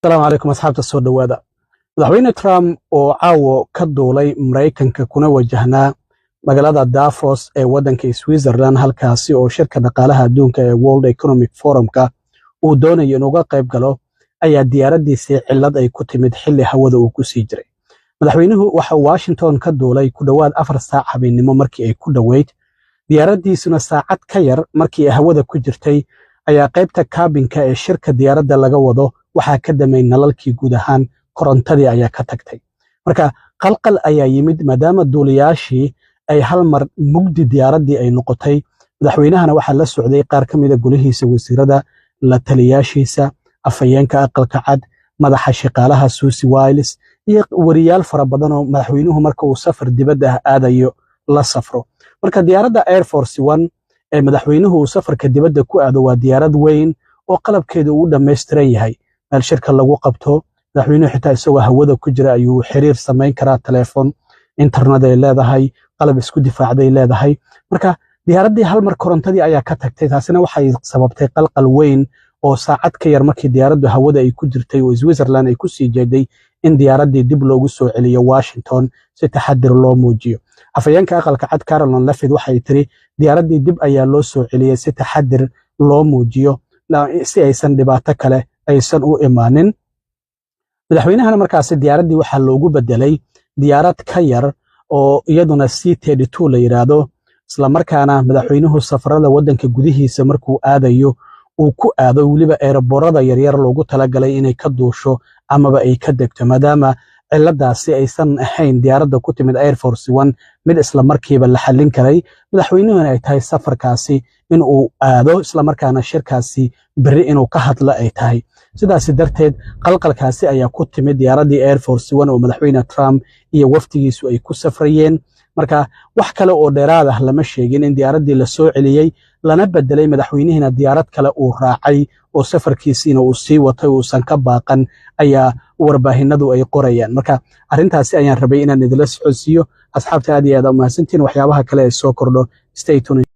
Asalaamu calaykum asxaabta, soo dhowaada. Madaxweyne Trump oo caawo ka duulay Maraykanka kuna wajahnaa magaalada Davos ee waddanka Switzerland, halkaasi oo shirka dhaqaalaha adduunka ee World Economic Forumka uu doonayo inuuga qayb galo, ayaa diyaaraddiisii cillad ay ku timid xilli hawada uu ku sii jiray. Madaxweynuhu waxa uu Washington ka duulay ku dhowaad 4 saac habeennimo markii ay ku dhoweyd. Diyaaraddiisuna saacad ka yar markii ay hawada ku jirtay ayaa qaybta cabinka ee shirka diyaaradda laga wado waxaa ka damay nalalkii, guud ahaan korontadii ayaa ka tagtay. Marka qalqal ayaa yimid maadaama duuliyaashii ay hal mar mugdi diyaaraddii ay noqotay. Madaxweynahana waxaa la socday qaar ka mida golihiisa wasiirada, la taliyaashiisa, afhayeenka Aqalka Cad, madaxa shaqaalaha Susie Wiles iyo wariyaal fara badan oo madaxweynuhu marka uu safar dibadda ah aadayo la safro. Marka diyaaradda Air Force One ee madaxweynuhu uu safarka dibadda ku aado waa diyaarad weyn oo qalabkeedu uu dhammaystiran yahay. Meel shirka lagu qabto, madaxweynuhu xitaa isagoo hawada ku jira ayuu xiriir samayn karaa, telefoon, internet ay leedahay, qalab isku difaacday leedahay. Marka diyaaraddii hal mar korontadii ayaa ka tagtay. Taasina waxay sababtay qalqal weyn oo saacad ka yar markii diyaaraddu hawada ay ku jirtay oo Switzerland ay ku sii jeeday in diyaaraddii dib loogu soo celiyo Washington si taxadir loo muujiyo. Afhayeenka Aqalka Cad Karoline Leavitt waxay tiri diyaaraddii dib ayaa loo soo celiyey si taxadir loo muujiyo, si aysan dhibaato kale aysan u imaanin. Madaxweynahana markaasi diyaaraddii waxaa loogu bedelay diyaarad ka yar oo iyaduna C-32 la yidhaahdo, islamarkaana madaxweynuhu safarada waddanka gudihiisa markuu aadayo uu ku aado, weliba airportada yaryar loogu talagalay inay ka duusho amaba ay ka degto, maadaama ciladaasi aysan ahayn diyaaradda ku timid Air Force One mid isla markiiba la xallin karay, madaxweynuhuna ay tahay safarkaasi in uu aado, islamarkaana shirkaasi berri inuu ka hadlo ay tahay. Sidaasi darteed qalqalkaasi ayaa ku timid diyaaraddii Air Force One oo madaxweyne Trump iyo wafdigiisu ay ku safrayeen. Marka wax kale oo dheeraad ah lama sheegin, in diyaaraddii la soo celiyey lana bedelay, madaxweynihiina diyaarad kale uu raacay oo safarkiisiina uu sii watay, uusan ka baaqan, ayaa warbaahinadu ay qorayaan. Marka arrintaasi ayaan rabay inaan idila socodsiiyo asxaabta. Aad iyo aad umahadsantiin. Waxyaabaha kale ee soo kordho, stay tuned.